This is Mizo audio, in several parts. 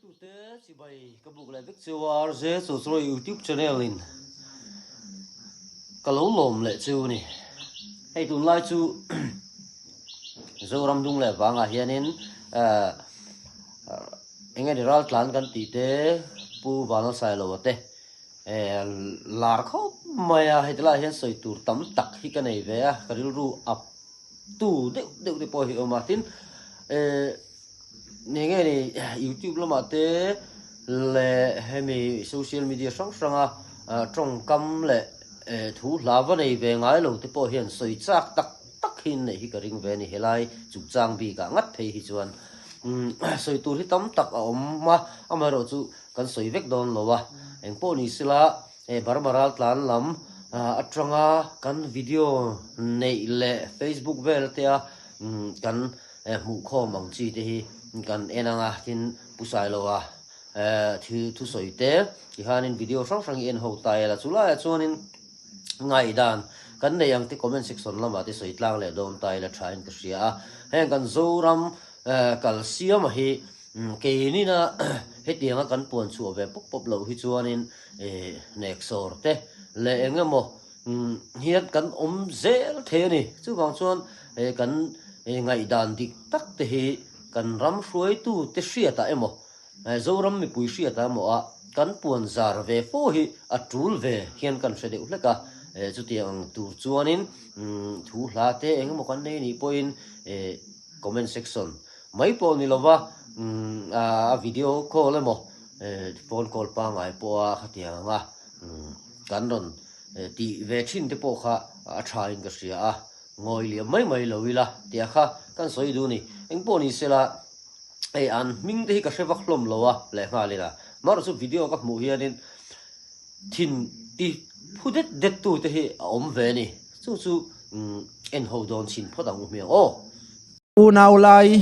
Thlirtute chibai ka buk leh vek cheu a, RJ Chawchrawi YouTube channel in ka lo lawm leh cheu a ni. Hei tunlai chu Zoram dung leh vangah hianin eh eng nge ni raltlan kan tih te Pu Vanlalsailoa te eh lar khawp mai a, heti laiah hian sawi tur tam tak hi ka nei ve a, ka rilru up tu deuh deuh te pawh hi a awm a, tin eh Eng nge ni youtube lamah te leh hemi social media hrang hranga tawngkam leh thu hla va nei ve ngai lo te pawh hian sawi chak tak tak hi an neih hi ka ring ve a ni. Helai chungchang bikah ngat phei hi chuan sawi tur hi tam tak a awm a, amaherawhchu kan sawi vek dawn lo a, engpawh ni sela Burma raltlan lam atanga kan video neih leh facebook vel te a kan Hmuh khawm ang chi te hi kan en ang a, tin Pu Sailoa thil thusawi te tihianin video hrang hrang hi en ho ta ila, chu laiah chuanin ngaihdan kan nei ang te comment section lamah te sawi tlang leh dawn ta ila thain ka hria a, heng kan Zoram kal siama hi keinina hetianga kan puan chhuah ve pawp pawp loh hi chuanin neksawr te leh eng emaw Hian kan awm zel thei a ni. Chuvang chuan kan ngaihdan dik tak te hi kan ram hruaitu te hriatah emaw, Zoram mipui hriatah emaw ah kan puan zar ve fo hi a tul ve hian kan hre deuh hlek a. Chutiang ang tur chuanin thu hla te eng emaw kan nei nih pawhin comment section mai pawh ni lova a video call emaw phone call pangngai pawha khatiang anga kan rawn Tih ve thin te pawh kha a tha in ka hria a, ngawi liam mai mai lo ila tia kha kan sawi duh a ni. Eng pawh ni sela hei an hming te hi ka hre vak hlawm lo a lehnghal ila, marawh chu video ka hmuh hianin thin ti phu det det tu te hi a awm ve a ni. Chu chu en ho dawn chhin phawt ang u hmiang aw. Unau lai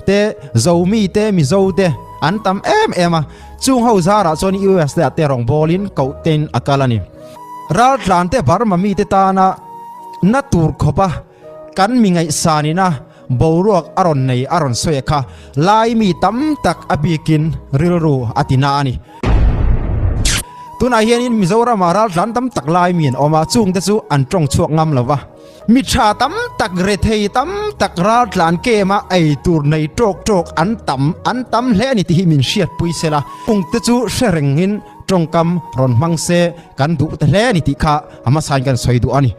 te, Zomi te, Mizo te an tam em em a, chung ho zarah chuan US te ah te rawngbawlin koh tein a kal a ni. Raltlan te Burma mite tana na tur khawpa kan mi ngaihsanina boruak a rawn nei a rawn sawi a kha lai mi tam tak a bikin rilru a ti na a ni. Tunah hianin Mizoramah raltlan tam tak lai mi an awm a, chungte chu an tawng chhuak ngam lo va. Mi tha tam tak, rethei tam tak raltlan kema ei tur nei tawk tawk an tam, an tam hle a ni tih hi min hriatpui se la. Ungte chu hre rengin tawngkam rawn hmang se kan duh ta hle a ni tih kha a hmasain kan sawi duh a ni.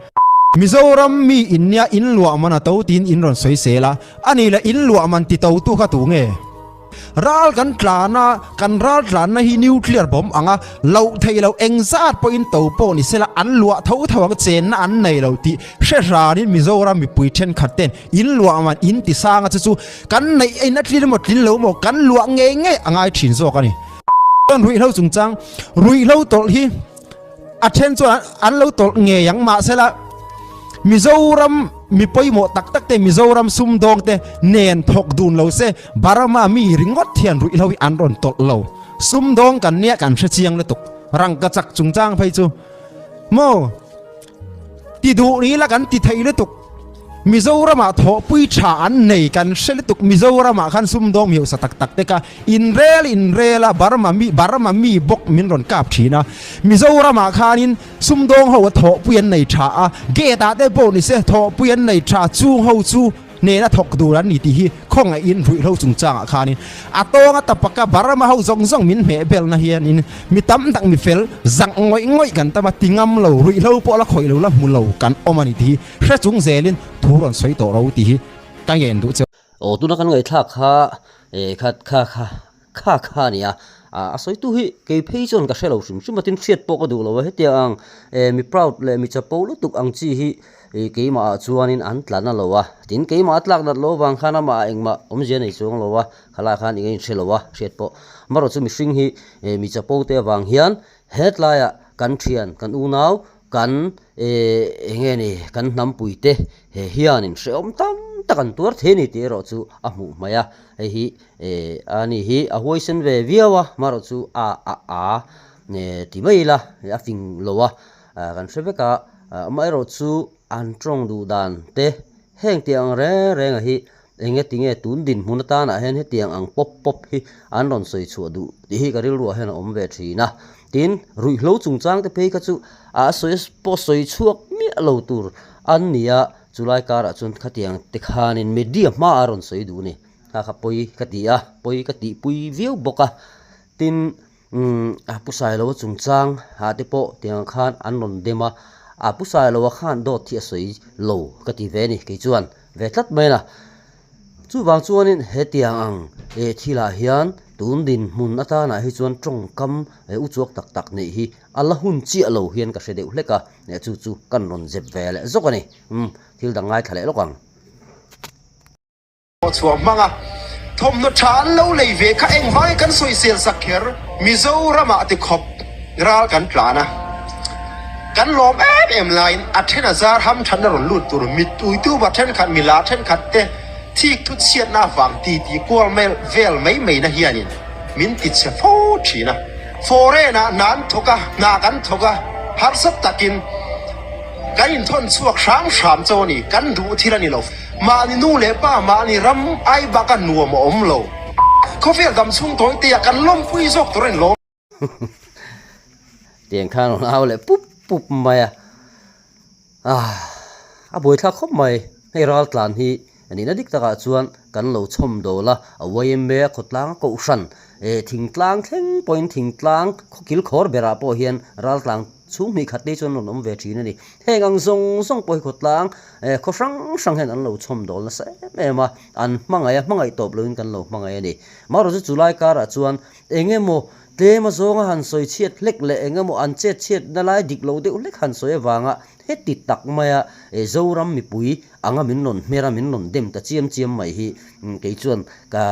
Mizoram mi in nia in luah man a to tiin in rawn sawi sel a, a ni le in luah man ti to tu kha tu nge? Ral kan tlan a, kan ral tlanna hi nuclear bomb ang a, loh theih loh engzat pawhin to pawh ni sela an luah tho tho ang, chenna an nei lo tih hre hranin Mizoram mipui thenkhat ten in luah man in ti sang a, chu chu kan neih a in a tlin emaw tlin lo emaw kan luah ngei ngei a ngai thin zawk a ni. Chuan ruihhlo chungchang, ruihhlo tawlh hi A then chuan an lo tawlh ngei ang mahsela Mizoram mi pawimawh tak tak te Mizoram sumdawng te nen thawk dun lo se Burma mi ringawt hian ruihhlo hi an rawn tawlh lo. Sumdawng kan nia kan hre chiang lutuk. Rangka chak chungchang phei chu maw ti duh ni la kan ti thei lutuk. Mizoramah thawhpui tha an nei kan hre lutuk Mizoramah khan sumdawng mihausa tak tak te kha inrel inrel a Burma mi Burma mi bawk min rawn kap thin a Mizoramah khanin sumdawng ho a thawhpui an nei tha a gate ah te pawh ni se thawhpui an nei tha chung ho chu nena thawk tur an ni tih hi khawngaihin ruihhlo chungchangah khanin a tawng a tapaka Burma ho zawng zawng min hmeh belna hianin mi tam tak mi fel zak ngawih ngawih kan tam a ti ngam lo ruihhlo pawh la khawih lo la hmu lo kan awm a ni tih hi Hre chung zelin thu rawn sawi tawh ro tih hi ka ngen duh che. Aw tuna kan ngaihthlak kha eh kha kha kha kha kha a nia, a sawitu hi kei phei chuan ka hre lo hrim hrim a tin hriat pawh ka duh lo a hetiang ang eh mi proud leh mi chapo lutuk ang chi hi eh keimah ah chuanin an tla na lo a, tin keimah a tlak nat loh avang khan amah ah engmah awmzia nei chuang lo a, khalai khan eng a inhre lo a hriat pawh. Amaherawhchu chu mihring hi eh mi chapo te avang hian hetlaiah kan thian kan unau Kan eng nge ni, kan hnampuite he hianin hrehawm tam tak an tuar thei a ni tih erawh chu a hmuh hmaih a, hei hi a ni hi a huaisen ve viau a, marawh chu a a a ti mai ila a fing lo a, kan hre vek a, amaherawh chu an tawng duh dan te heng tih ang reng reng a hi. Enge tinge tun dinhmun atanah hian hetiang ang pawp pawp hi an rawn sawi chhuah duh tih hi ka rilruah hian a awm ve thin a. Tin, ruihhlo chungchang te phei kha chu a sawi pawh sawi chhuak miah lo tur an ni a, chulai karah chuan khatiang te khanin media hmaah a rawn sawi duh a ni. Kha kha pawi ka ti a, pawi ka tihpui viau bawk a. Tin, Umm a pu Sailoa chungchang ah te pawh tiang khan an rawn dem a, a pu Sailoa khan dawt hi a sawi lo ka ti ve a ni kei chuan ve tlat mai a. Chuvang chuanin hetiang ang eh thilah hian tun dinhmun atanah hi chuan tawngkam eh uchuak tak tak neih hi a la hun chiah lo hian ka hre deuh hlek a, eh chu chu kan rawn zep ve leh zawk a ni. Umm thil dang ngaithla leh lawk ang. Chhuah hmang a, thawmhnaw tha an lo lei ve kha engvangin kan sawisel sak kher? Mizoramah ti khawp ral kan tlan a, kan lawm em em laiin a then a zar ham thatna rawn lut tur mittuituba thenkhat mila thenkhat te thik thu chhiatna avang titi kual vel mai mai na hianin min ti chhe fo thin a. Foreign ah hna an thawk a, hna kan thawk a, harsat takin kan inthawn chhuak hram hram chauh a ni, kan duh thil a ni lo. Mahni nu leh pa, mahni ram ai baka nuam a awm lo. Khawvel dam chhung tawi te ah kan lawmpui zawk tur a ni lawm. Tiang khan rawn au leh pup pup mai a, ah a buaithlak khawp mai. Hei raltlan hi nihna dik takah chuan kan lo chhawm dawl a, a yma a khawtlang a kohhran eh thingtlang thleng pawhin thingtlang khawkil khawr berah pawh hian raltlang chhung hnih khat te hi chuan rawn awm ve thin a ni. Heng ang zawng zawng pawh hi khawtlang Eh, khaw hrang hrang hian an lo chhawm dawl nasa em em a, an hmangaih a, hmangaih tawp loin kan lo hmangaih a ni. Marawh chu chulai karah chuan eng emaw tlem a zawnga han sawi chhiat hlek leh eng emaw an chet chhiatna lai dik lo deuh hlek han sawi avanga heti tak maia eh Zoram mipui anga min rawn hmer a, min rawn dem ta chiam chiam mai hi kei chuan ka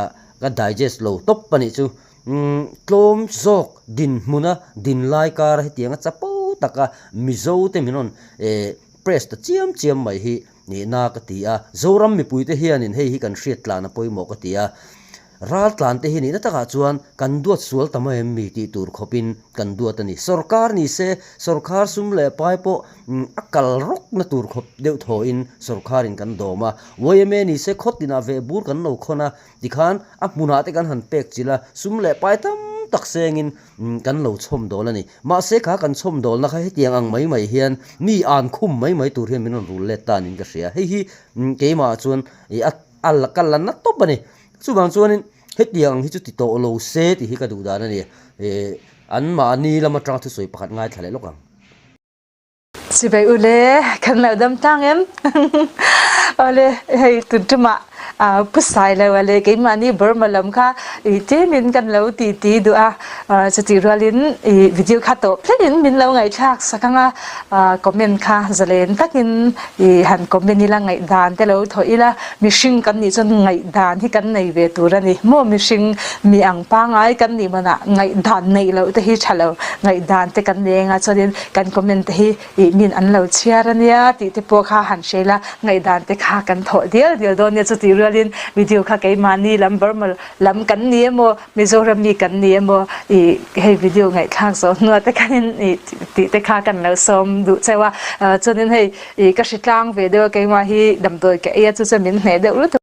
ka digest lo tawp a nih chu. Umm tlawm zawk dinhmuna dinlai kara hetianga chapo taka Mizo te min rawn eh Press ta chiam chiam mai hi nihna ka ti a, Zoram mipuite hianin hei hi kan hriat tlan a pawimawh ka ti a, raltlan te hi nihna takah chuan kan duat sual ta mai em mi tih tur khawpin kan duat a ni. Sorkar ni se, sorkar sum leh pai pawh a kal rawkna tur khawp deuh thawhin sorkarin kan dawm a, yma ni se khaw tinah veh bur kan lo khawn a, tikhan a hmunah te kan han pek chilh a, sum leh pai tam tak sengin Kan lo chhawm dawl a ni. Mahse kha kan chhawm dawlna kha hetiang ang mai mai hian mi an khum mai mai tur hian min rawn rul let ta niin ka hria. Hei hi keimah chuan a a ka la na tawp a ni. Chuvang chuanin hetiang ang hi chu ti tawh lo se tih hi ka duh dan a ni. Anmahni lam atanga thusawi pakhat ngaithla leh lawk ang. Sibai ule kan lo dam tlang em? Awle hei tun tumah pu sai lo ale keimahni Burma lam kha i tlemin kan lo ti ti duh a chutih rualin i video kha tawh thlengin min lo ngaihthlak sak anga comment kha zalen takin i han comment ila ngaihdan te lo thawh ila mihring kan nih chuan ngaihdan hi kan nei ve tur a ni maw mihring mi ang pangai kan nih manah ngaihdan neih loh te hi tha lo ngaihdan te kan nei anga chuanin Kan comment te hi ih min an lo chhiar a nia tih te pawh kha han hre ila, ngaihdan te kha kan thawh dial dial dawn nia chutih rualin video kha keimahni lam Burma lam kan ni emaw Mizoram mi kan ni emaw ih hei video ngaihthlak zawh hnuah te khanin ih tih te kha kan lo sawm duh cheu a, chuanin hei ih ka hritlang ve deuh a keimah hi damdawi ka ei a chu chuan min hneh deuh lutuk.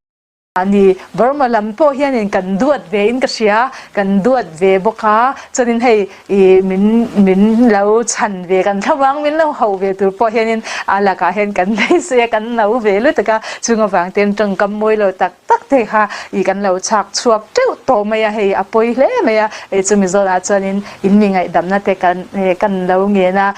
Ni, Burma lam pawh hianin kan duat ve in ka hria, kan duat ve bawk a, chuanin hei ih min min lo chhan ve kan thlo ang, min lo hauh ve tur pawh hianin a lakah hian kan beisei a, kan no ve lutuk a, chung avang ten tawngkam mawi lo tak tak te kha ih kan lo chhak chhuak teuh tawh mai a, hei a pawi hle mai a, hei chumi zawnah chuanin in mi ngaihdamna te kan kan lo ngen a,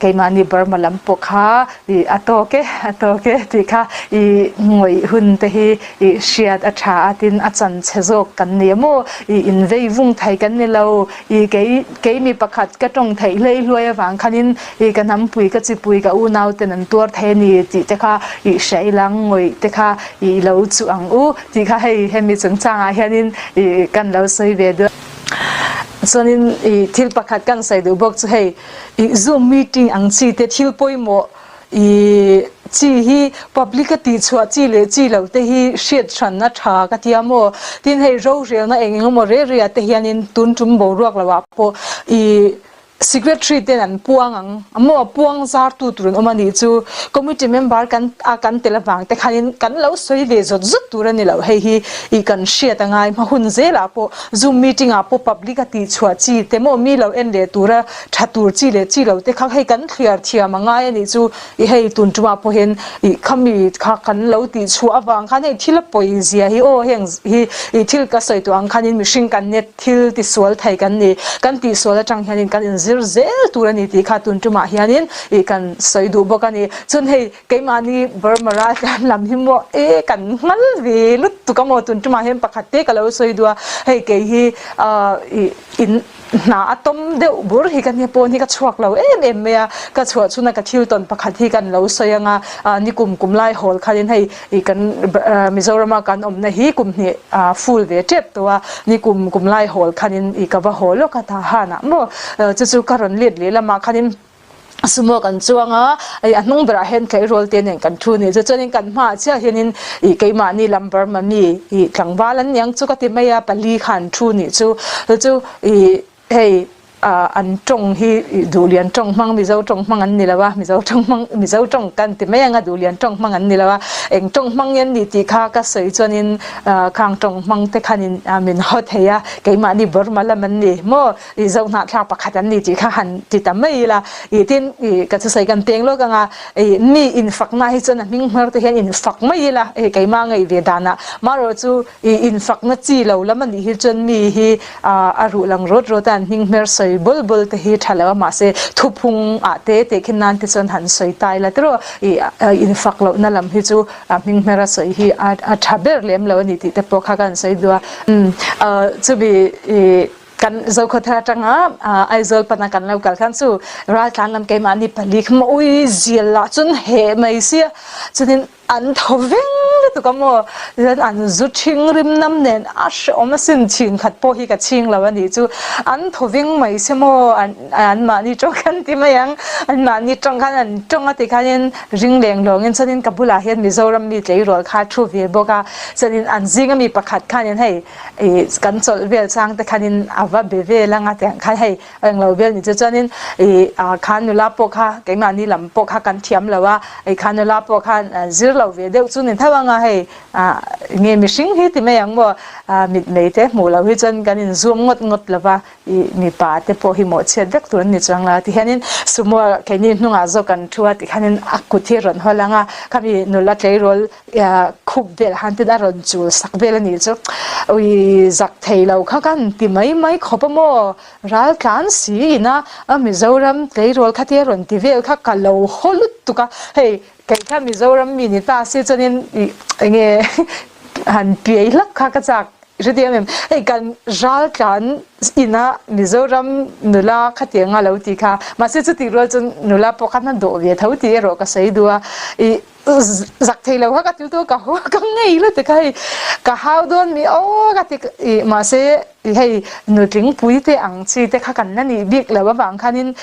keimahni Burma lam pawh kha Ih a tawk e, a tawk e tih kha ih ngawih hun te hi ih hriat a tha a tin a chan chhe zawk kan ni a maw? Ih in vei vung thei kan ni lo. Ih kei kei mi pakhat ka tawng theih hlei hluai avang khanin ih ka hnampui ka chipui ka unau ten an tuar thei a ni tih te kha ih hria ila ngawih te kha ih lo chuh ang u tih kha hei hemi chungchangah hianin ih kan lo sawi ve duh. Chuanin ih thil pakhat kan sawi duh bawk chu hei I zoom meeting ang chi te thil pawimawh i chi hi public a tihchhuah chi leh chi lo te hi hriat hran a tha ka tia maw? Tin hei rorelna eng eng emaw reh reh ah te hianin tun tum boruak lo ah pawh i. Secretary ten an puang ang a maw? Puang zartu tur an awm a nih chu. Committee member kan a kan tel avang te khanin kan lo sawi ve zawt zawt tur a ni lo. Hei hi ih kan hriat a ngai hma hun zelah pawh Zoom meeting ah pawh public a tihchhuah chi te maw mi lo en leh tura tha tur chi leh chi lo te kha hei kan thliar thiam a ngai a nih chu. I hei tun tumah pawhin ih khami kha kan lo tih chhuah avang khan hei thil a pawi zia hi aw heng hi ih thil ka sawi tawh ang khanin mihring kan nia thil tisual thei kan ni kan tihsual atang hianin kan inzir zel tur a ni tih kha tun tumah hianin ih kan sawi duh bawk a ni. Chuan hei keimahni Burma raltlan lam hi maw e kan nghal ve lutuk a maw tun tumah hian pakhat te ka lo sawi duh a hei kei hi ah ih in Hna a tawm deuh bur hi ka nia pawn hi ka chhuak lo em em mai a, ka chhuah chhuna ka thil tawn pakhat hi kan lo sawi ang a, ni kum kum lai hawl khanin hei ih kan Mizorama kan awmna hi kum hnih full ve tep tawh a, ni kum kum lai hawl khanin ih ka va haw lawk a ta hanah maw chu chu ka rawn let leh lamah khanin Sumo kan chuang a, hei a hnung berah hian tleirawl te nen kan thu ni chu chuanin kan hmaah chiah hianin ih keimahni lam Burma mi ih tlangval an niang chu ka ti mai a, pali kha an thu nih chu chu chu ih hei ah an tawng hi ih duhlian tawng hmang Mizo tawng hmang an ni lo a, Mizo tawng hmang Mizo tawng kan ti mai ang a duhlian tawng hmang an ni lo a, eng tawng hmang nge an nih tih kha ka sawi chuanin ah khang tawng hmang te khanin ah min haw thei a, keimahni Burma lam an ni maw. I zohnahthlak pakhat an ni tih kha han ti ta mai ila. I tin, i ka thusawi kan peng lawk anga, i mi infakna hi chuan a hming hmar te hian infak mai ila, hei keimah ngaih ve danah. Marawh chu i infakna chi lo lam a nih hi chuan mi hi a ruh lang rawt rawt a, an hming hmer sawi bawl bawl te hi tha lo a, mahse thuphung ah te teh khin nan te chuan han sawi ta ila tiraw, i infak lohna lam hi chu a hming hmera sawi hi a tha ber lem lo a ni tih te pawh kha ka han sawi duh a. Chumi i. Kan Zokhawthar atanga Aizawl pana kan lo kal khan chu raltlan lam keimahni pali kha maw ui zial lah chun heh mai sia chuanin an thaw veng lutuk a maw tichuan an zu thing rim nam nen a hrehawm asin chhin khat pawh hi ka chhing lo a nih chu an thaw veng mai sia maw an anmahni tawng khan ti mai ang anmahni tawng khan an tawng a ti khanin ring leng lawngin chuanin ka bulah hian Mizoram mi tleirawl kha thu ve bawk a chuanin an zinga mi pakhat khanin hei ih kan chawlh vel chang te khanin a va be vel anga tiang khan hei englo vel ni chu chuanin ih ah khan nula pawh kha keimahni lam pawh kha kan thiam lo a ih khan nula pawh khan zir lo ve deuh chu ni tho anga hei ah nge mihring hi ti mai ang maw ah mitmei te hmuh loh hi chuan kan in zoom ngawt ngawt lo va ih mipa te pawh hi mawhchhiat vek tur an ni chuang la tihianin sumo keini hnungah zawk kan thu a tikhanin a kut hi a rawn hawl ang a khami nula tleirawl khup vel han ten a rawn chul sak vel a nih chu ui zak thei lo kha kan ti mai mai khawp a maw ral tlan si in a a Mizoram tleirawl kha te a rawn ti vel kha ka lo haw lutuk a hei kei kha Mizoram mi ni ta se chuanin ih enge han piai hlak kha ka chak Hrethiam em? Hei kan raltlan ina Mizoram nula khatiang a lo ti kha. Mahse chutih rual chuan nula pawh khan a dawh ve tho tih erawh ka sawi duh a. Ih zak thei lo kha ka til tu ka haw ka ngei lutuk a hei ka hau dawn mi aw ka ti ih mahse hei nutling pui te ang chi te kha kan la nih bik lo avang khanin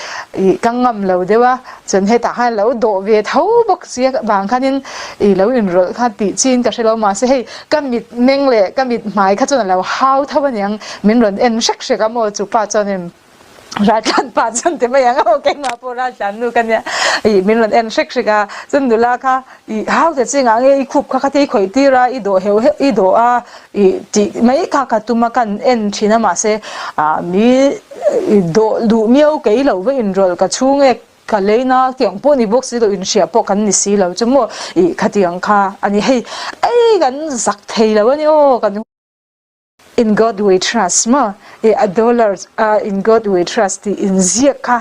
ih ka ngam lo deuh a. Chuan hetah khan lo dawh ve tho bawk si avang khanin ih lo inrawlh kha tih chiin ka hre lo mahse hei ka mit meng leh ka mit hmai kha chuan a lo hau tho aniang min rawn en hrek hrek a maw chu pa chuanin raltlan pa chuan ti mai ang aw keimah pawh raltlan nu ka nia ih min rawn en hrek hrek a chuan nula kha ih hau ta che ngah nge i khup kha khatia i khawih tir a i dawh heuh heuh i dawh a ih tih mai kha ka tum a kan en thin a mahse ah mi dawh duh miau kei lo va inrawlh ka chhung e Ka leina tiang pawh ni bawk si lo, inhriah pawh kan ni si lo chu maw ih khatiang kha a ni. Hei ei kan zak thei lo a ni aw kan In God we trust maw ih a dollar a In God we trust tih inziak kha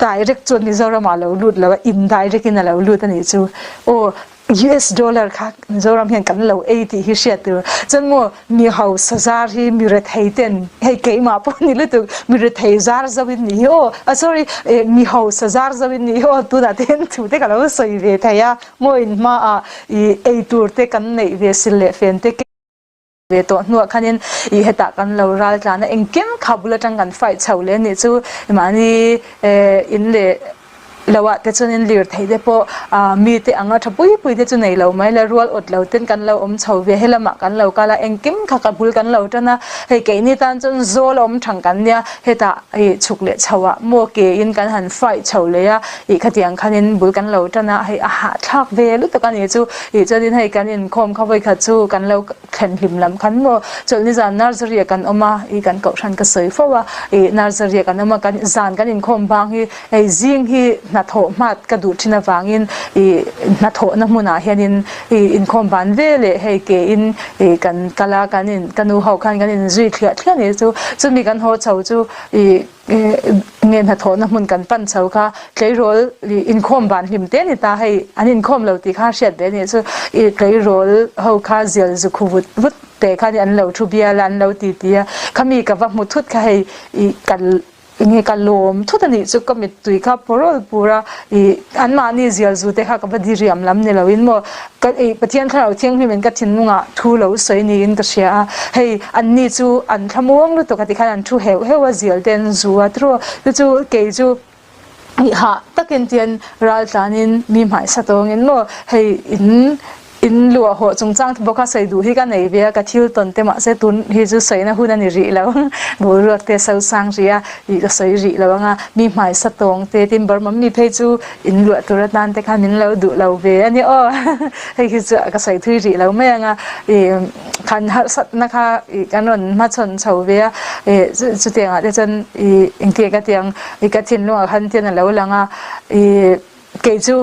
direct chuan Mizoram ah a lo lut lo a, indirect in a lo lut a nih chu aw. US dollar kha Mizoram hian kan lo ei tih hi hriat tur. Chuan maw mi hausa zar hi mi rethei ten hei keimah pawh ni lutuk mi rethei zar zo in nih hi aw ah sorry eh mi hausa zar zo in nih hi aw tunah te hian thu te ka lo sawi ve thei a maw in hmaah ih ei tur te kan neih ve sil leh fen te ve tawh hnuah khanin ih hetah kan lo ral tlan a engkim kha bul atang kan fight chho leh anih chu mahni eh in leh. Lo ah te chuanin lirthei te pawh ah mi te anga tha pui pui te chu nei lo mai la, rual awt lo ten kan lo awm chho ve, helamah kan lo kal a, engkim kha ka bul kan lo tan a, hei keini tan chuan zawl a awm thang kan nia, hetah ih chhuk leh chho ah maw ke in kan han fight chho leh a, ih khatiang khanin bul kan lo tan a, hei a hahthlak ve lutuk a ni chu, ih chuanin hei kan inkhawm kha vawikhat chu kan lo thlen hlim lam khan maw chawlhni zan nursery ah kan awm a, ih kan kohhran ka sawi fo a, ih nursery ah kan awm a, kan zan kan inkhawm bang hi hei zing hi hnathawh hmat ka duh thin avangin ih hnathawhna hmunah hianin ih inkhawm ban ve leh hei ke in ih kan kal a, kan in ka nu ho khan kan in zui thliah thliah ni chu, chumi kan haw chho chu ih. Nge hnathawhna hmun kan pan chho kha tleirawl inkhawm van hlim te ni ta hei an inkhawm lo tih kha hriat ve anih chu i tleirawl ho kha zial zu khu vut vut te khan an lo thu bial a an lo ti ti a khami ka va hmu thut kha hei i ka nge ka lawm thut anih chu ka mittui kha pawrawl pur a i anmahni zial zu te kha ka va diriam lam ni lo in maw Ka ei Pathian Thlarau Thianghlim in ka thinlungah thu lo sawi niin ka hria a, hei anni chu an thlamuang lutuk a tikhan an thu heuh heuh a, zial te an zu a tiraw chu chu kei chu ih hah takin tian ral tlanin mi hmaisa tawngin maw hei in in luah hawh chungchang te bawk a sawi duh hi ka nei ve a ka thil tawn te mahse tun hi chu sawina hun a ni rih lo boruak te a sosang rih a ih ka sawi rih lo anga mi hmaisa tawng te tin Burma mi phei chu In luah tur atan te khan min lo duh lo ve a ni aw. Hei hi chu ka sawi thui rih lo mai ang a. Ih khan harsatna kha ih kan rawn hmachhawn chho ve a. Ih chutiangah te chuan ih engtiang ka tiang ih ka thinlungah khan tian a lo lang a. Ih kei chu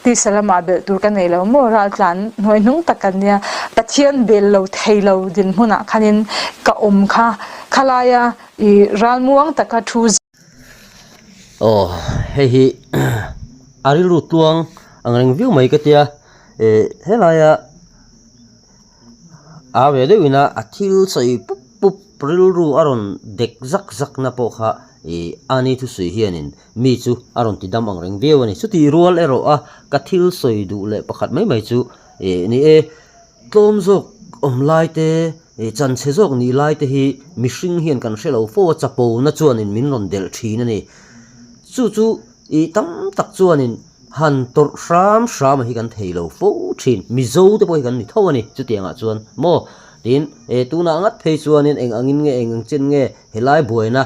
tisa lamah belh tur ka nei lo maw raltlan hnuai hnung tak kan nia. Pathian bel lo thei lo dinhmunah khanin ka awm kha khalaia ih ralmuang taka thu Aw hei hi a rilru tluang ang reng viau mai ka tia ih helaia a ve deuh ina a thil sawi pup pup rilru a rawn dek zak zak na pawh kha ih ani thusawi hianin mi chu a rawn ti dam ang reng viau a ni chutih rual erawh a ka thil sawi duh leh pakhat mai mai chu ih ni e. Tlawm zawk awm lai te, chanchhe zawk nih lai te hi mihring hian kan hre lo fo a, chapona chuanin min rawn delh thin a ni. Chu chu ih tam tak chuanin han tawrh hram hram a hi kan thei lo fo thin. Mizo te pawh hi kan ni tho a ni chutiangah chuan maw? Tin, tunah ngat phei chuanin eng angin nge eng ang chen nge helai buaina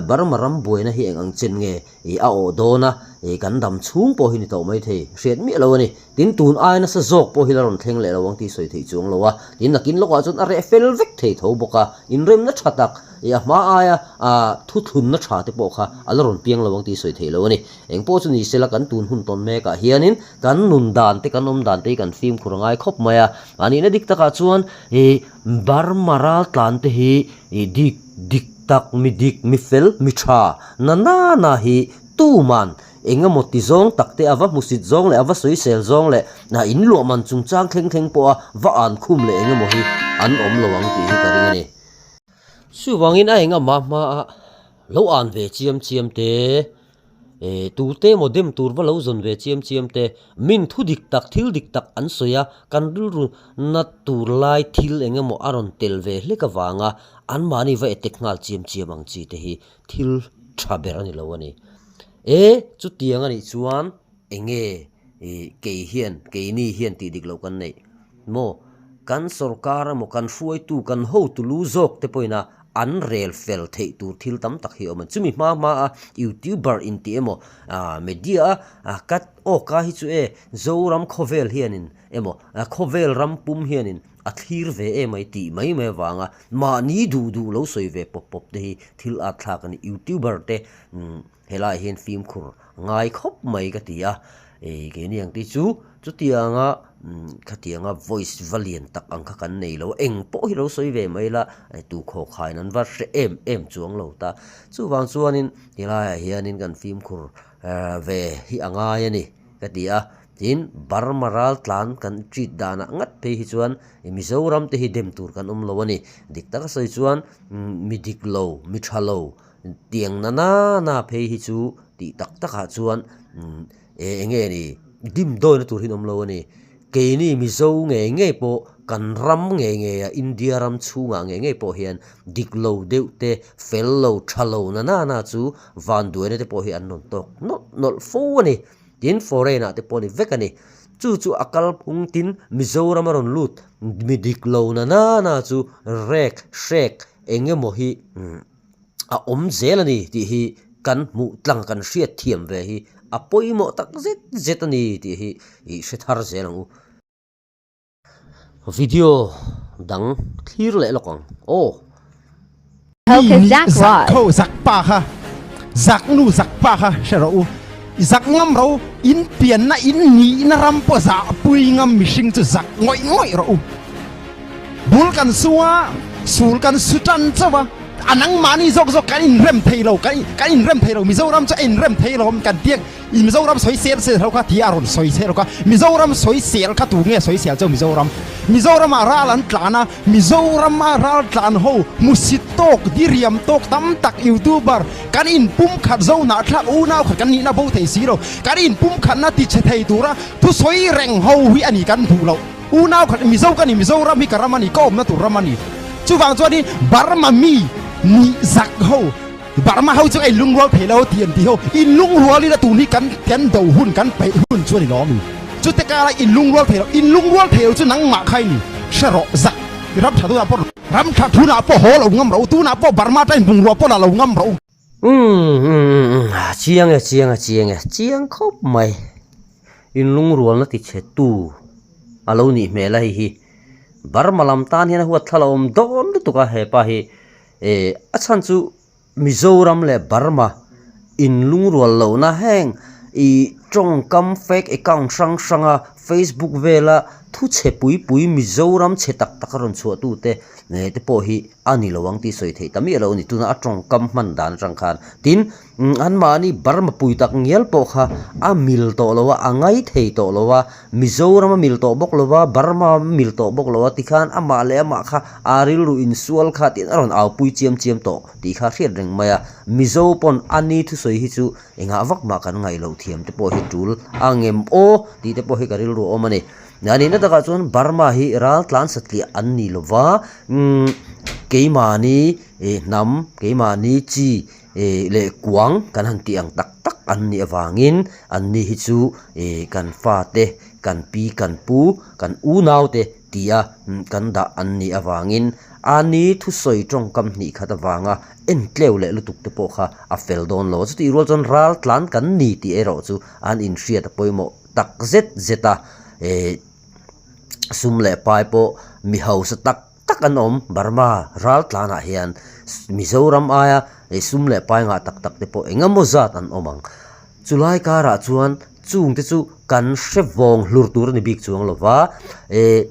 Burma ram buaina hi eng ang chen nge ih a awh dawn a, ih kan dam chhung pawh hi ni tawh mai thei hriat miah lo a ni. Tin, tun ai nasa zawk pawh hi la rawn thleng leh lo ang tih sawi theih chuang lo a, tin nakin lawkah chuan a reh fel vek thei tho bawk a, inremna tha tak ih a hma aia ah thuthlunna tha te pawh kha a la rawn piang lo ang tih sawi theih lo a ni. Eng pawh chu ni sela kan tun hun tawn mekah hianin kan nun dan te kan awm dan te hi kan fimkhur a ngai khawp mai a, a nihna dik takah chuan ih Burma raltlan te hi ih dik dik tak mi dik mi fel mi tha na na na hi tuman eng emaw ti zawng tak te a va hmusit zawng leh a va sawisel zawng leh a in luah man chungchang thleng thleng pawha va an khum leh eng emaw hi an awm lo ang tih hi ka ring a ni. Chuvangin a eng amah hmaa lo an ve chiam chiam te, eh tute emaw dem tur va lo zawn ve chiam chiam te, min thu dik tak thil dik tak an sawi a, kan rilru na tur lai thil eng emaw a rawn tel ve hlek avanga anmahni va etek nghal chiam chiam ang chi te hi thil tha ber a ni lo a ni. E, chutiang a nih chuan enge ih kei hian keini hian tih dik loh kan neih maw? Kan sorkar emaw kan hruaitu kan hotu lu zawk te pawhin a an rel fel theih tur thil tam tak hi a awm a ni. Chumi hma hma a youtuber intih emaw ah media a ka aw ka hi chu e Zoram khawvel hianin emaw khawvel ram pum hianin a thlir ve em mai tih mai mai avanga mahni duh duh lo sawi ve pawp pawp te hi thil at thlak a ni. Youtuber te umm helaiah hian fimkhur ngai khawp mai ka ti a, ih keini ang te chu chutianga umm khatianga voice va lian tak ang kha kan nei lo a, eng pawh hi lo sawi ve mai ila tu khawkhain an va hre em em chuang lo ta. Chuvang chuanin helaiah hianin kan fimkhur ve hi a ngai a ni ka ti a, tin Burma ral tlan kan treat danah ngat phei hi chuan Mizoram te hi dem tur kan awm lo a ni. Dik taka sawi chuan mi dik lo, mi tha lo Tiang na na na phei hi chu tih tak takah chuan eng nge ni dimdawina tur hi an awm lo a ni. Keini Mizo ngei ngei pawh kan ram ngei ngei a India ram chhungah ngei ngei pawh hian dik lo deuh te fel lo tha lo na na na chu vanduaina te pawh hi an rawn tawk nawlh nawlh fo a ni. Tin, foreign ah te pawh a ni vek a ni. Chu chu a kalphung tin Mizoram a rawn lut mi dik lo na na na chu rek, hrek eng emaw hi a awm zel a ni tih hi kan hmuh tlang kan hriat thiam ve hi a pawimawh tak zet zet a ni tih hi i hre thar zel ang u. Video dang thlir leh lawk ang aw. Mi nih zak kho zak pa kha zak nu zak pa kha hre rawh u zak ngam ro in pianna in nihna ram pawh zah pui ngam mihring chu zak ngawih ngawih rawh u bul kan sunga sul kan su tan chauh a a nangmahni zawk zawk kan inrem thei lo kan kan inrem thei lo Mizoram chu a inrem thei lo kan tiang I Mizoram sawi sel sel ho kha ti a rawn sawi sel kha Mizoram sawi sel kha tu nge sawi sel cheu Mizoram Mizoram ah ral an tlan a Mizoram a ral tlan ho hmusit tawk diriam tawk tam tak youtuber kan in pum khat zo nah thlak unau khat kan nihna bo thei si lo kan in pum khat na ti chhe thei tura thu sawi reng ho hi a ni kan duh loh unau khat Mizo ka ni Mizoram hi ka ram a ni ka awmna tur ram a ni chuvang chuan in Burma mi nih zak ho Burma ho chu a inlungrual thei lo ti an ti ho, inlungrual ila tun hi kan kan do hun kan peih hun chu a ni lo ami? Chute kara inlungrual thei lo, inlungrual thei lo chu nangmah kha i ni, hre rawh zak ram tha tunah pawh ram tha tunah pawh haw lo ngam rawh u, tunah pawh Burma tain bungrua pawh la lo ngam rawh u. Umm chiang e chiang e chiang e chiang khawp mai inlungrualna ti chhe tu a lo nih hmel a hei hi Burma lam tan hian a huat thla lo awm dawn lutuk a hepa hi. Eh, a chhan chu Mizoram leh Burma inlungrual lohna heng ih tawngkam fake account hrang hranga Facebook vela thu chhe pui pui Mizoram chhe tak tak a rawn chhuah tute eh te pawh hi a ni lo ang tih sawi theih ta miah lo a ni. Tuna a tawngkam hman dan atang khan. Tin, anmahni Burma pui tak ngial pawh kha a mil tawh lo a, a ngai thei tawh lo a, Mizoram a mil tawh bawk lo va, Burma a mil tawh bawk lo a tikhan amah leh amah kha a rilru insual kha tiin a rawn aupui chiam chiam tawh tih kha hriat reng mai a. Mizo pawn a ni thusawi hi chu engah vak mah kan ngaih loh thiam te pawh hi tul a ngem aw tih te pawh hi ka rilru a awm a ni. A nihna takah chuan Burma hi ral tlan satliah an ni lo va, umm keimahni hnam, keimahni chi Ih leh kuang kan han tih ang tak tak an nih avangin anni hi chu ih kan fate kan pi kan pu kan unau te tia kan dah an nih avangin ani thusawi tawngkam hnih khat avanga entleu leh lutuk te pawh kha a fel dawn lo a. Chutih rual chuan ral tlan kan ni tih erawh chu an inhriat a pawimawh tak zet zet a, ih sum leh pai pawh mi hausa tak tak an awm. Burma ral tlanah hian Mizoram aia sum leh pai ngah tak tak te pawh eng emaw zat an awm ang. Chulai karah chuan chung te chu kan hre vawng hlur tur a ni bik chuang lo va, eh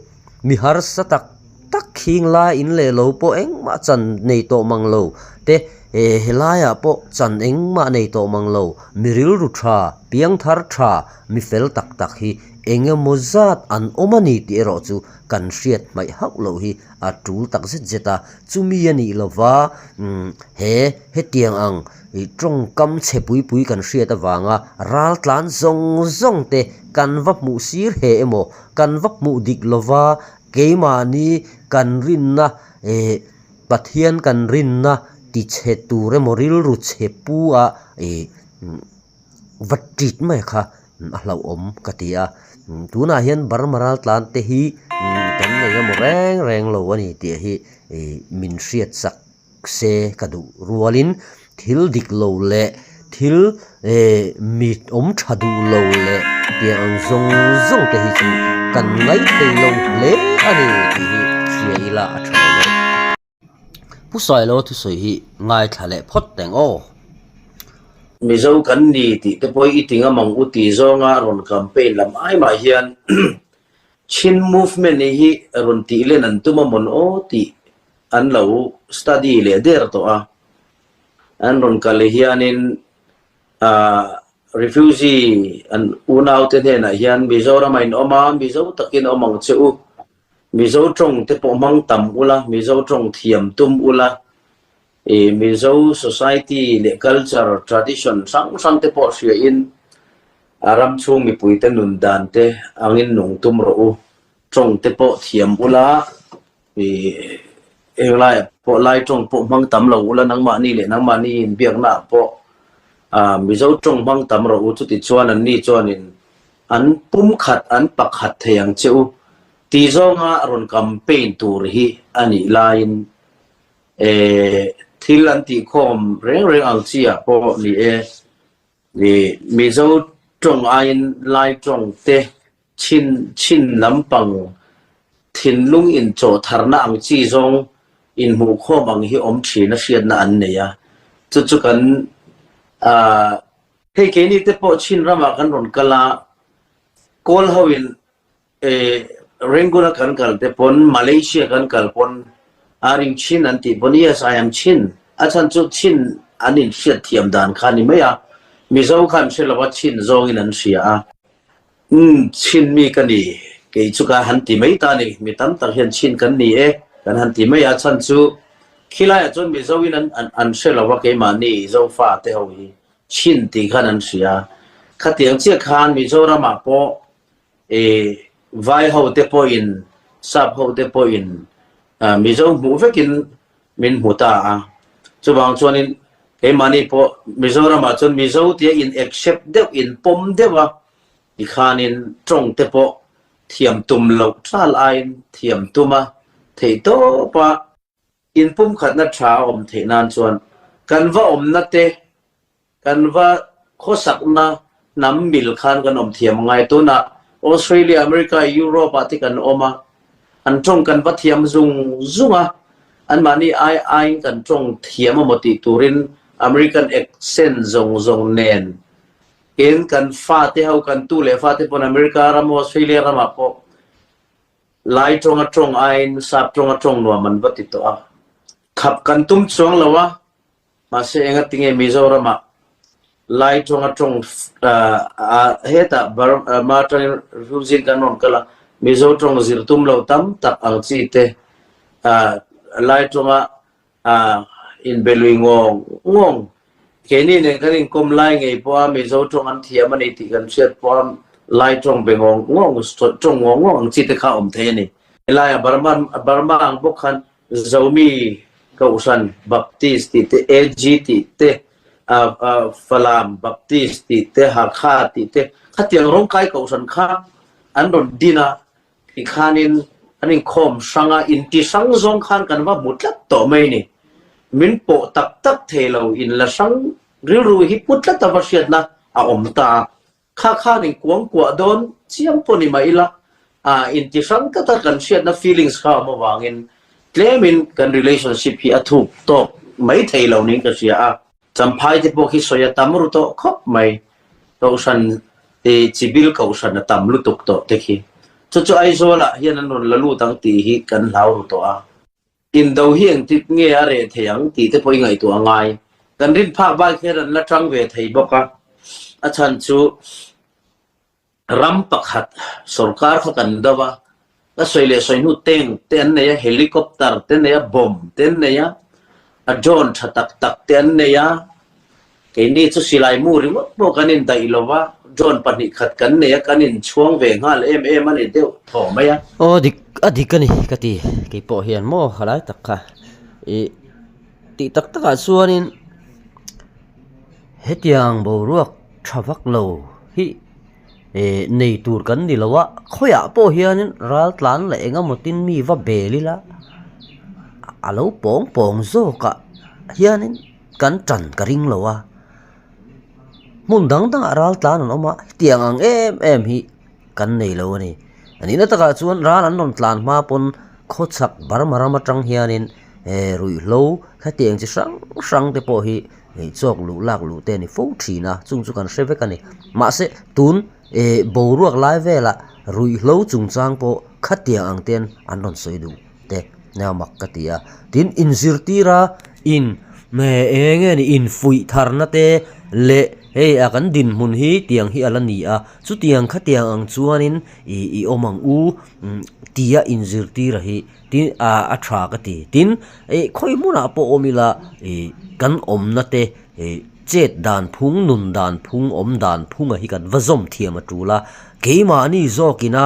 mi harsa tak tak khing lai in leh lo pawh engmah chan nei tawh mang lo te, eh helaiah pawh chan engmah nei tawh mang lo, mi rilru tha, piangthar tha, mi fel tak tak hi eng emaw zat an awm a ni tih erawh chu kan hriat hmaih hauh loh hi a tul tak zet zet a, chumi a nih lova umm he hetiang ang ih tawngkam chhe pui pui kan hriat avanga ral tlan zawng zawng te kan va hmuh sir he emaw kan va hmuh dik lova keimahni kan rinna eh Pathian kan rinna ti chhe tur emaw rilru chhe pu a ih va tit mai kha a hlauhawm ka ti a tunah hian Burma ral tlan te hi kan nei emaw reng reng lo a ni tih hi ih min hriat chak se ka duh rualin thil dik lo leh thil eh mi awm tha duh lo leh tiang ang zawng zawng te hi chu kan ngaithei lo hle a ni tih hi hria ila a tha awm e. Pu Sailo thusawi hi ngaithla leh phawt teng aw. Mizo kan ni tih te pawh i ti ngam ang u tih zawnga rawn campaign lam ai mah hian Chin movement hi rawn tih len an tum a mawn aw tih an lo study leh der tawh a. An rawn kal hianin ah refugee an unaute hnenah hian Mizoram a inawm a, Mizo takin awm ang che u. Mizo tawng te pawh hmang tam ula, Mizo tawng thiam tum ula, ih Mizo society leh culture, tradition hrang hrang te pawh hriain a ram chhung mipui te nun dan te angin nung tum rawh u. Tawng te pawh thiam ula, ih englaiah pawh lai tawng pawh hmang tam lo ula, nangmahni leh nangmahni inbiaknaah pawh. Mizo tawng hmang tam rawh u, chuti chuan anni chuanin an pumkhat an pakhat thei ang che u tih zawnga rawn campaign tur hi a nih laiin thil an tihkhawm reng reng ang chi ah pawh ni e. Mizo tawng aiin Lai tawng te Chhin chhin lampang thinlung inchawh tharna ang chi zawng inhmuhkhawm ang hi awm thin a hriatna an nei a, chu chu kan aah. Hei keini te pawh Chin ramah kan rawn kal a, Kawl ho in eh Rangoon a kan kal te pawn Malaysia kan kal pawn Are you Chin an tih pawn Yes I am Chin a chhan chu Chin an inhriat thiam dan kha a ni mai a, Mizo khan hre lo a Chin zawngin an hria a. Umm, chhin mi ka ni, kei chu ka han ti mai ta ni, mi tam tak hian chhin kan ni e, kan han ti mai a, chhan chu khilaiah chuan Mizo in an an hre lo a keimahni Zofa te ho hi chhin tih khan an hria, khatiang chiah khan Mizoramah pawh ih vai ho te pawhin sap ho te pawhin Mizo hmuh vekin min hmu ta a, chuvang chuanin keimahni pawh Mizoramah chuan Mizo tia in accept deuh, in pawm deuh a, tikhanin tawng te pawh thiam tum loh tal aiin thiam tum a, theihtawpa inpumkhatna tha a awm theih nan chuan kan va awmna te Kan va khawsakna hnam mil khan kan awm thiam ngai. Tunah Australia, America, Europe ah te kan awm a, an tawng kan va thiam zung zung a, anmahni ai aiin kan tawng thiam amaw tih turin American accent zawng zawng nen in kan fate ho, kan tu leh fate pawn America ram, Australia ramah pawh Lai tawnga tawng aiin Sap tawnga tawng nuam an va ti tawh a. Khap kan tum chuang lo a, Mahse engatinge Mizoramah Lai tawnga tawng hetah Burma atangin refugee kan rawn kal a, Mizo tawng zir tum lo tam tak ang chi te Lai tawnga inbe lui ngawng ngawng keini nen kan inkawm lai ngei pawh a Mizo tawng an thiam a ni tih kan hriat pawh a Lai tawng be ngawng ngawng tawng ngawng ngawng ang chi te kha awm thei a ni. Helaia Burma ang bawk khan Zomi Kohhran Baptist tih te, AG tih te, Falam Baptist tih te, Hakha tih te, khatiang rawngkai kohhran kha an rawn din a, tikhanin an inkhawm hrang a, inti hrang zawng khan kan va hmu tlat tawh mai ni. Min pawh tak tak thei lo, inla hrang rilru hi pu tlat a va hriatna a awm ta a. Kha khan in kuang kuah dawn chiam pawh ni mah ila, ah inti hrang tlat a kan hriatna feelings kha a awm avangin tlemin kan relationship hi a thuk tawk mai thei lo niin ka hria a. Champhai te pawh khi sawi a tam ru tawh khawp mai, Kohhran i chibil kohhran a tam lutuk tawh te khi. Chu chu Aizawl ah hian an rawn la lut ang tih hi kan hlau ru tawh a. Indo hi engtik nge a reh thei ang tih te pawh i ngaihtuah a ngai. Kan rin phak bak hian an la tang ve thei bawk a, a chhan chu ram pakhat sorkar kha kan do a, ka sawi leh sawi hnu tank te an nei a, helicopter te an nei a, bomb te an nei a, a drone tha tak tak te an nei a, Keini chu silai mu ringawt pawh kan indaih lo va, drone 2 khat kan nei a, kan inchhuang ve nghal em em a ni deuh thaw mai a. Aw dik a dik a ni ka ti, kei pawh hian maw halai tak kha ih tih tak takah chuanin hetiang boruak tha vak lo hi ih nei tur kan ni lo a, khawiah pawh hianin ral tlan leh eng emaw tin mi va bel ila a lo pawng pawng zawkah hianin. Kan tan ka ring lo a, hmun dang dangah ral tlan an awm a, hetiang ang em em hi kan nei lo a ni. A nihna takah chuan ral an rawn tlan hma pawn khawchhak Burma ram atang hianin eh ruihhlo hetiang chi hrang hrang te pawh hi chawk luh lak luh te a ni fo thin a, chung chu kan hre vek a ni. Mahse tun eh boruak lai velah ruihhlo chungchang pawh khatiang ang ten an rawn sawi duh. te nia mak ka ti a tin inzirtir a in eng nge ni infuih tharna te leh hei a kan dinhmun hi tiang hi a la ni a chutiang khatiang ang chuanin ih i awm ang u tia inzirtir a hi tin ah a tha ka ti tin ih khawi hmunah pawh awm ila ih kan awmna te ih chet dan phung nun dan phung awm dan phunga hi kan va zawm thiam a tul a keimahni zawkina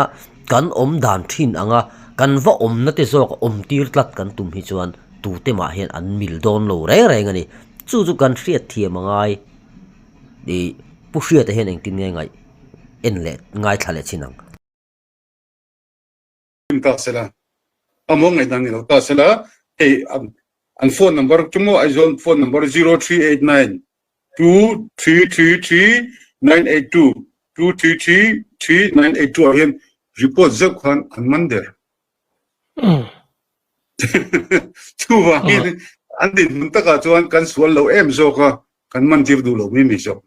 Kan awm dan thin ang a, kan va awmna te zawk a awm tir tlat kan tum hi chuan tute mah hian an mil dawn lo reng reng a ni. Chu chu kan hriat thiam a ngai. Ih Pu Hriata hian engtin nge ngaih en leh ngaithla leh chin ang. Ta sela a maw ngaihdan ni lo ta sela hei an phone number chu maw Aizawl phone number 0389 2333 982 2333 982 ah hian report zeuh khan an man der. Chuvangin an dinhmun takah chuan kan sual lo em zawk a, kan man tir duh lo mi mi zawk.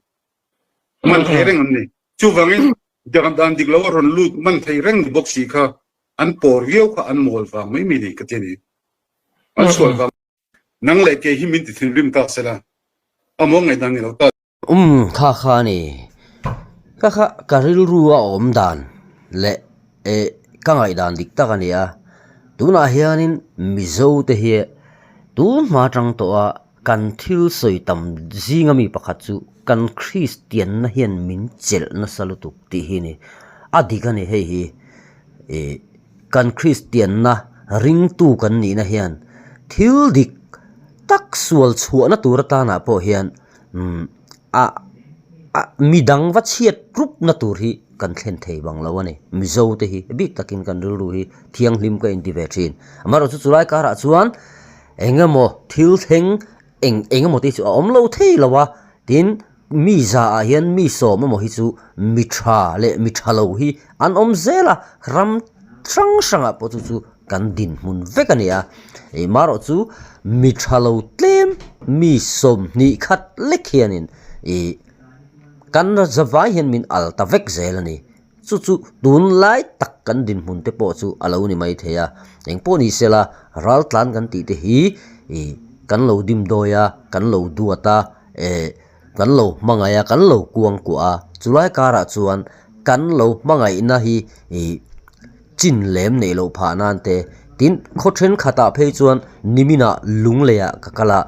Man thei reng an ni. Chuvangin dan dik lo a rawn lut man thei reng ni bawk si kha an pawr viau kha an mawl vang mai mai ni ka ti a ni. An sual vang nang leh kei hi min ti thinrim ta sela a maw ngaihdan ni lo ta. Umm kha kha a ni. Ka kha ka rilru a awm dan leh eh ka ngaihdan dik tak a ni a. Tunah hianin Mizo te hi tun hma tang tawh a kan thil sawi tam zinga mi pakhat chu kan Kristianna hian min chelh nasa lutuk tih hi a ni. A dik a ni hei hi eh kan Kristianna ringtu kan nihna hian thil dik tak sual chhuahna tur atanah pawh hian Umm a a midang va chhiat rup na tur hi kan thlen thei bang lo a ni. Mizo te hi bik takin kan rilru hi thianghlim ka inti ve thin. Amaherawhchu chu chulai karah chuan eng emaw thil thleng eng eng emaw te chu a awm lo thei lo a, tin mi za ah hian mi sawm emaw hi chu mi tha leh mi tha lo hi an awm zel a, ram hrang hrangah pawh chu chu Kan dinhmun vek a ni a, marawh chu mi tha lo tlem mi 20 khat lek hianin ih kan zavai hian min al ta vek zel a ni. Chu chu tunlai tak kan dinhmun te pawh chu a lo ni mai thei a, engpawh ni sela raltlan kan tih te hi ih kan lo dimdawi a, kan lo duat a, eh kan lo hmangaih a, kan lo kuang kuah a, chulai karah chuan kan lo hmangaihna hi ih. Chin lem neih loh phah nan te. Tin, khaw thenkhatah phei chuan niminah Lungleiah ka kal a,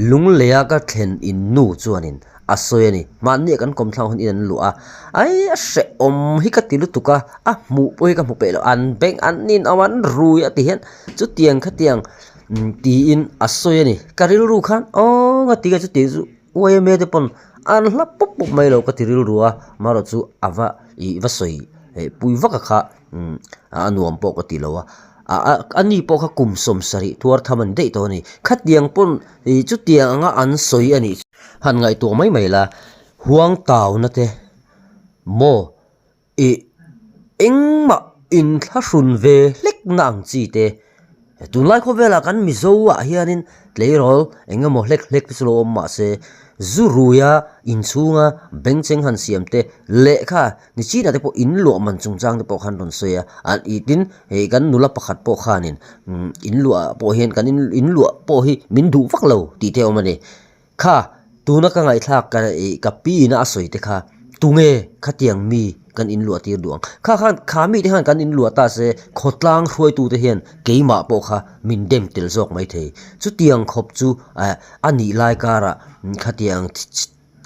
Lungleia ka thlen in nu chuanin a sawi a ni. Mahni kan kawmthlang hun in an luah a, ai a hrehawm hi ka ti lutuk a, a hmuh pawh hi ka hmu peih lo, an beng an ninawm an rui a ti hian chutiang khatiang tiin a sawi a ni. Ka rilru khan aw nga ti nge chutiang chu yma te pawn an hla pawp pawp mai lo ka ti rilru a, amaherawhchu a va ih va sawi pui vak a kha. Umm a nuam pawh ka ti lo a, a a ni pawh kha kum 70 thuar tham a ni daih tawh a ni. Khatiang pawn ih chutiang anga an sawi a nih han ngaihtuah mai mai la, huang tauna te maw ih engmah inthlahrun ve hlek na ang chi te Tunlai khawvelah kan Mizo ah hianin tleirawl eng emaw hlek hlek te chu lo awm mah se, zu ruia inchhunga bengchheng han siam te lehkha ni chinah te pawh in luah man chungchang te pawh khan rawn sawi a, an ih tin hei kan nula pakhat pawh khanin in luah pawh hian kan in luah pawh hi min duh vak lo tih te a awm a ni. Kha, tuna ka ngaihthlak ka ih ka pi ina a sawi te kha tunge khatiang mi kan inluah tir duh ang? Kha khan kha mite khan kan inluah ta se khawtlang hruaitute hian keimah pawh kha min dem tel zawk mai thei. Chutiang khawp chu eh a nih lai karah khatiang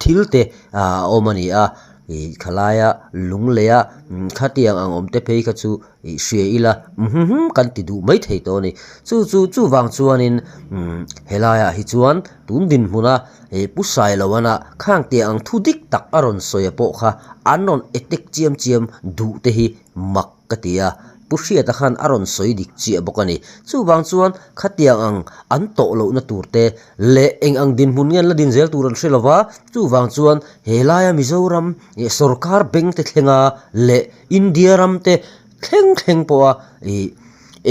thil te a awm a ni a, ih khalaia lung leia khatiang ang awm te phei kha chu ih hria ila umm kan ti duh mai thei tawh a ni. Chu chu chuvang chuanin umm helaiah hi chuan tun dinhmuna ih Pu Sailoana khang tih ang thu dik tak a rawn sawi a pawh kha an rawn attack chiam chiam duh te hi mak ka ti a, Pu Hriata khan a rawn sawi dik chiah bawk a ni. Chuvang chuan khatiang ang an tawh lohna tur te leh eng ang dinhmun nge an la din zel tur an hre lo va, chuvang chuan helaia Mizoram ih sorkar bank te thlenga leh India ram te thleng thleng pawha ih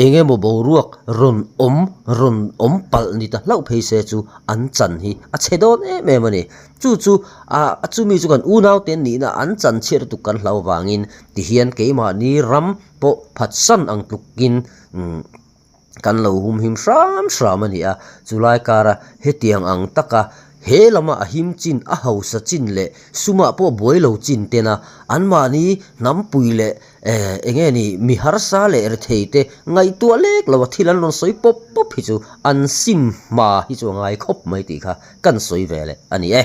eng emaw boruak rawn awm rawn awm palh ni ta hlauh phei se chu an chan hi a chhe dawn em em a ni. Chu chu ah chumi chu kan unau te nihna an chan chhiat lutuk kan hlau vangin tihian keimahni ram pawh phatsan ang tlukin umm Kan lo humhim hram hram a ni a, chulai kara hetiang ang taka he lama a him chin, a hausa chin leh sumah pawh buai lo chin tena anmahni hnampui leh eng nge ni mi harsa leh rethei te ngaihtuah lek lo a thil an rawn sawi pawp pawp hi chu an sim hma hi chu a ngai khawp mai tih kha kan sawi ve leh a ni e.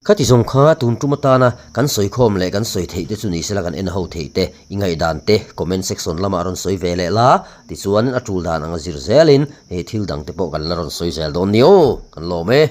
Khati zawng kha tun tum atana kan sawikhawm leh kan sawi theih te chu ni sela kan en ho theih te, i ngaihdan te comment section lamah rawn sawi ve leh la, tichuan a tul dan anga zir zelin hei thil dang te pawh kan la rawn sawi zel dawn ni aw, kan lawm e.